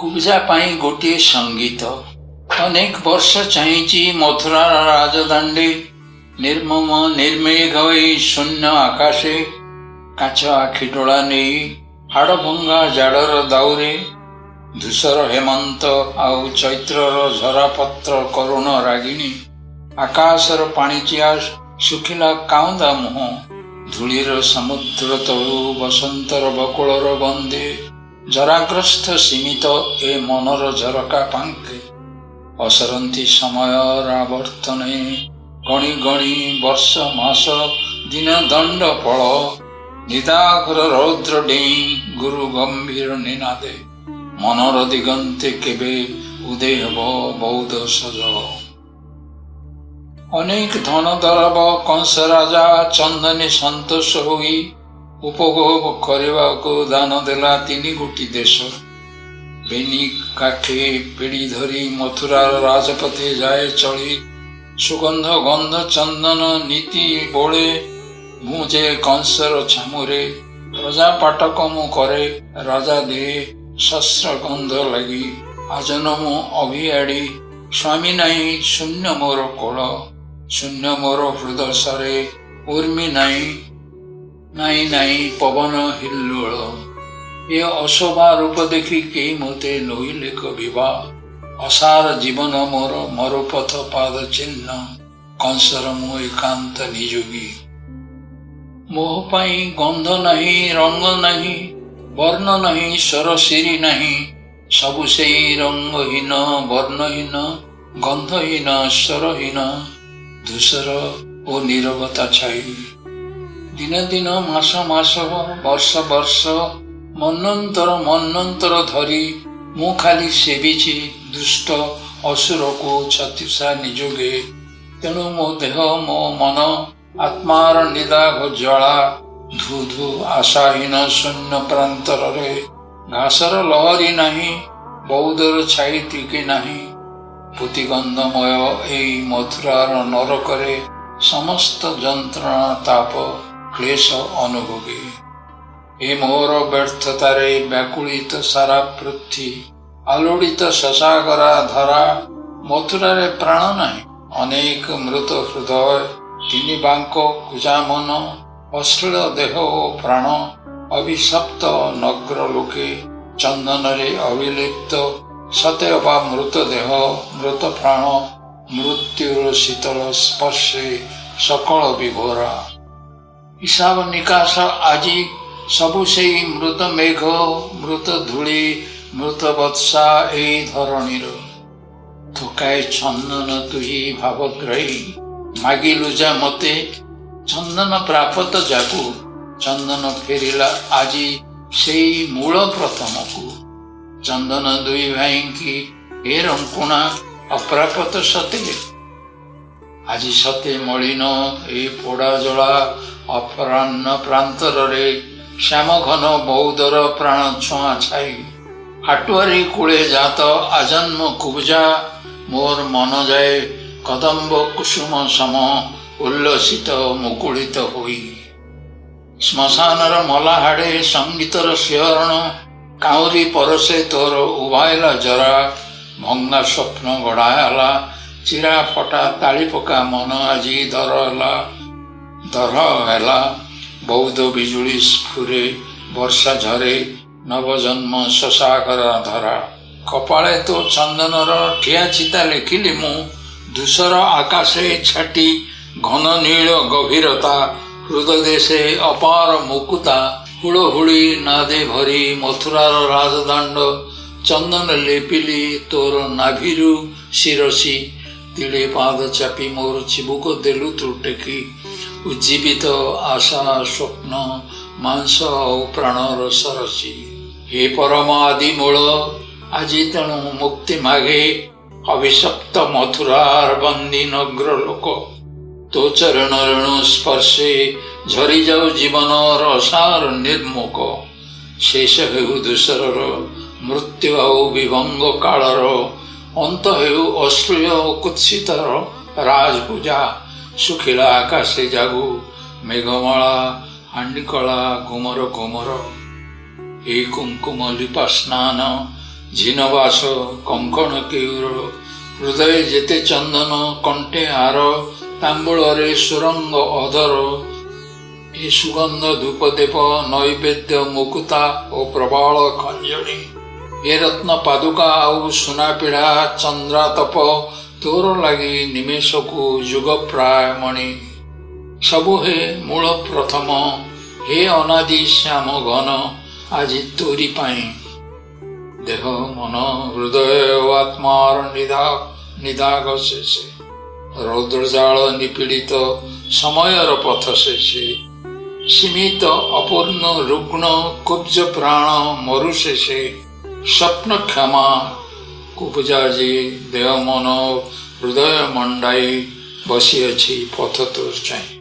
କୁବଜା ପାଇଁ ଗୋଟିଏ ସଙ୍ଗୀତ। ଅନେକ ବର୍ଷ ଚାହିଁଛି ମଥୁରାର ରାଜଦାଣ୍ଡେ, ନିର୍ମମ ନିର୍ମେଘ ଏଇ ଶୂନ୍ୟ ଆକାଶେ, କାଚ ଆଖି ଡୋଳା ନେଇ ହାଡ଼ଭଙ୍ଗା ଜାଡ଼ର ଦାଉରେ। ଧୂସର ହେମନ୍ତ ଆଉ ଚୈତ୍ରର ଝରାପତ୍ର କରୁଣ ରାଗିଣୀ, ଆକାଶର ପାଣିଚିଆ ଶୁଖିଲା କାଉଁଦା ମୁହଁ, ଧୂଳିର ସମୁଦ୍ର ତଳୁ ବସନ୍ତର ବକୁଳର ଗନ୍ଧେ ଜରାଗ୍ରସ୍ତ ସୀମିତ ଏ ମନର ଝରକା ଫାଙ୍କେ। ଅସରନ୍ତି ସମୟର ଆବର୍ତ୍ତନେ ଗଣି ଗଣି ବର୍ଷ, ମାସ, ଦିନ, ଦଣ୍ଡ, ପଳ, ନିଦାଘର ରୌଦ୍ର ଡେଇଁ ଗୁରୁ ଗମ୍ଭୀର ନିନାଦେ ମନର ଦିଗନ୍ତେ କେବେ ଉଦୟ ହେବ ବଉଦ ସଜଳ? ଅନେକ ଧନ ଦରବ କଂସ ରାଜା ଚନ୍ଦନେ ସନ୍ତୋଷ ହୋଇ ଉପଭୋଗ କରିବାକୁ ଦାନ ଦେଲା ତିନି ଗୋଟି ଦେଶ। ବେନି କାଖେ ପେଡ଼ି ଧରି ମଥୁରାର ରାଜପଥେ ଯାଏ ଚଳି, ସୁଗନ୍ଧ ଗନ୍ଧ ଚନ୍ଦନ ନୀତି ବୋଳେ। ମୁଁ ଯେ କଂସର ଛାମୁରେ ପ୍ରଜା ପାଟକ ମୁଁ କରେ, ରାଜା ଦେହେ ଶସ୍ତ୍ର ଗନ୍ଧ ଲାଗି ଆଜନ ମୁଁ ଅଭିଆଡ଼ି। ସ୍ୱାମୀ ନାହିଁ, ଶୂନ୍ୟ ମୋର କୋଳ, ଶୂନ୍ୟ ମୋର ହୃଦୟ ସରେ ଉର୍ମି ନାହିଁ, ନାହିଁ ନାହିଁ ପବନ ହିଲ୍ଲୋଳ। ଏ ଅଶୋଭା ରୂପ ଦେଖି କେହି ମୋତେ ନୋହିଲେ ବିବାହ। ଅସାର ଜୀବନ ମୋର ମରୁପଥ ପାଦ ଚିହ୍ନ, କଂସର ମୁଁ ଏକାନ୍ତ ନିଯୋଗୀ। ମୋହ ପାଇଁ ଗନ୍ଧ ନାହିଁ, ରଙ୍ଗ ନାହିଁ, ବର୍ଣ୍ଣ ନାହିଁ, ସ୍ୱର ଶିରୀ ନାହିଁ। ସବୁ ସେଇ ରଙ୍ଗହୀନ, ବର୍ଣ୍ଣହୀନ, ଗନ୍ଧହୀନ, ସ୍ୱରହୀନ, ଧୂସର ଓ ନୀରବତା ଛାଇ। ଦିନ ଦିନ, ମାସ ମାସ, ବର୍ଷ ବର୍ଷ, ମନ୍ୱନ୍ତର ମନ୍ୱନ୍ତର ଧରି ମୁଁ ଖାଲି ସେବିଛି ଦୁଷ୍ଟ ଅସୁରକୁ ଛତିଶା ନିଯୋଗେ। ତେଣୁ ମୋ ଦେହ, ମୋ ମନ, ଆତ୍ମାର ନିଦାଘ ଜ୍ୱାଳା ଧୁ ଧୁ ଆଶାହୀନ ଶୂନ୍ୟ ପ୍ରାନ୍ତରରେ। ଘାସର ଲହରୀ ନାହିଁ, ବଉଦର ଛାଇ ଟିକେ ନାହିଁ। ପୂତିଗନ୍ଧମୟ ଏଇ ମଥୁରାର ନରକରେ ସମସ୍ତ ଯନ୍ତ୍ରଣା, ତାପ, କ୍ଲେଶ ଅନୁଭୋଗେ। ଏ ମୋର ବ୍ୟର୍ଥତାରେ ବ୍ୟାକୁଳିତ ସାରା ପୃଥ୍ୱୀ, ଆଲୋଡ଼ିତ ସସାଗରା ଧରା। ମଥୁରାରେ ପ୍ରାଣ ନାହିଁ। ଅନେକ ମୃତ ହୃଦୟ, ତିନି ବାଙ୍କ କୁଜାମନ, ଅଶ୍ଳୀଳ ଦେହ ଓ ପ୍ରାଣ, ଅଭିଶପ୍ତ ନଗ୍ର ଲୋକେ ଚନ୍ଦନରେ ଅଭିଲିପ୍ତ ସତେ ଅବା ମୃତ ଦେହ, ମୃତ ପ୍ରାଣ, ମୃତ୍ୟୁର ଶୀତଳ ସ୍ପର୍ଶେ ସକଳ ବିଭୋରା। ହିସାବ ନିକାଶ ଆଜି ସବୁ ସେଇ ମୃତ ମେଘ, ମୃତ ଧୂଳି, ମୃତ ବତ୍ସା ଏଇ ଧରଣୀର। ଥୋକାଏ ଚନ୍ଦନ ତୁହି ଭାବଗ୍ରାହୀ ମାଗିଲୁ ଯା ମତେ, ଚନ୍ଦନ ପ୍ରାପତ ଯାକୁ। ଚନ୍ଦନ ଫେରିଲା ଆଜି ସେଇ ମୂଳ ପ୍ରଥମକୁ। ଚନ୍ଦନ ଦୁଇ ଭାଇଙ୍କି ଏ ରଙ୍କୁଣା ଅପ୍ରାପତ ସତେ। ଆଜି ସତେ ମଳିନ ଏ ପୋଡ଼ା ଜଳା ଅପରାହ୍ନ ପ୍ରାନ୍ତରରେ ଶ୍ୟାମ ଘନ ବଉଦର ପ୍ରାଣ ଛୁଆଁ ଛାଇ। ହାଟୁଆରୀ କୂଳେ ଜାତ ଆଜନ୍ମ କୁବଜା ମୋର ମନ ଯାଏ କଦମ୍ବ କୁସୁମ ସମ ଉଲ୍ଲସିତ ମୁକୁଳିତ ହୋଇ। ଶ୍ମଶାନର ମଲା ହାଡ଼େ ସଙ୍ଗୀତର ଶିହରଣ, କାଉଁରୀ ପରସେ ତୋର ଉଭାଇଲା ଜରା। ଭଙ୍ଗା ସ୍ୱପ୍ନ ଗଢ଼ା ହେଲା, ଚିରା ଫଟା ତାଳି ପକା ମନ ଆଜି ଦର ହେଲା, ଦର ହେଲା। ବଉଦ ବିଜୁଳି ସ୍ଫୁରେ, ବର୍ଷା ଝରେ, ନବଜନ୍ମ ସସାଗର ଧରା। କପାଳେ ତୋ ଚନ୍ଦନର ଠିଆ ଚିତା ଲେଖିଲି ମୁଁ, ଧୂସର ଆକାଶେ ଛାଟି ଘନ ନୀଳ ଗଭୀରତା, ହୃଦଦେଶେ ଅପାର ମୁକୁତା। ହୁଳହୁଳି ନାଦେ ଭରି ମଥୁରାର ରାଜଦାଣ୍ଡ ଚନ୍ଦନ ଲେପିଲି ତୋର ନାଭିରୁ ଶିରସି। ତିଳେ ପାଦ ଚାପି ମୋର ଚିବୁକ ଦେଲୁ ତୁ ଟେକି, ଉଜ୍ଜୀବିତ ଆଶା, ସ୍ୱପ୍ନ, ମାଂସ ଆଉ ପ୍ରାଣର ସରସି। ହେ ପରମ ଆଦି ମୂଳ, ଆଜି ତେଣୁ ମୁକ୍ତି ମାଗେ ଅଭିଶପ୍ତ ମଥୁରାର ବନ୍ଦୀ ନଗ୍ର ଲୋକ। ତୋ ଚରଣ ରେଣୁ ସ୍ପର୍ଶେ ଝରିଯାଉ ଜୀବନର ଅସାର ନିର୍ମୋକ। ଶେଷ ହେଉ ଧୂସରର ମୃତ୍ୟୁ ଆଉ ବିଭଙ୍ଗ କାଳର ଅନ୍ତ ହେଉ, ଅଶ୍ଳୀଳ ଓ କୁତ୍ସିତର ରାଜପୂଜା। ଶୁଖିଲା ଆକାଶେ ଜାଗୁ ମେଘମାଳା, ହାଣ୍ଡିକଳା ଘୁମର ଘୁମର। ଏ କୁଙ୍କୁମ ଲିପା ସ୍ନାନ ଝୀନବାସ କଙ୍କଣ କେୟୁର, ହୃଦୟ ଯେତେ ଚନ୍ଦନ, କଣ୍ଠେ ହାର, ତାମ୍ବୁଳରେ ସୁରଙ୍ଗ ଅଧର, ଏ ସୁଗନ୍ଧ ଧୂପ ଦେବ ନୈବେଦ୍ୟ ମୁକୁତା ଓ ପ୍ରବାଳ ଖଞ୍ଜଣି, ଏ ରତ୍ନ ପାଦୁକା ଆଉ ସୁନା ପିଢ଼ା ଚନ୍ଦ୍ରାତପ, ତୋର ଲାଗି ନିମେଷକୁ ଯୁଗ ପ୍ରାୟ ମଣି। ସବୁ ହେ ମୂଳ ପ୍ରଥମ, ହେ ଅନାଦି ଶ୍ୟାମ ଘନ, ଆଜି ତୋରି ପାଇଁ ଦେହ ମନ ହୃଦୟ ଓ ଆତ୍ମାର ନିଦାଘ ଶେଷେ, ରୌଦ୍ରଜାଳ ନିପୀଡ଼ିତ ସମୟର ପଥ ଶେଷେ, ସୀମିତ ଅପୂର୍ଣ୍ଣ ରୁଗ୍ଣ କୁବ୍ଜ ପ୍ରାଣ ମରୁ ଶେଷେ, ସ୍ୱପ୍ନ କ୍ଷମା କୁବଜାଜି ଦେହ ମନ ହୃଦୟ ମଣ୍ଡାଇ ବସିଅଛି ପଥ ତୋର ଚାହିଁ।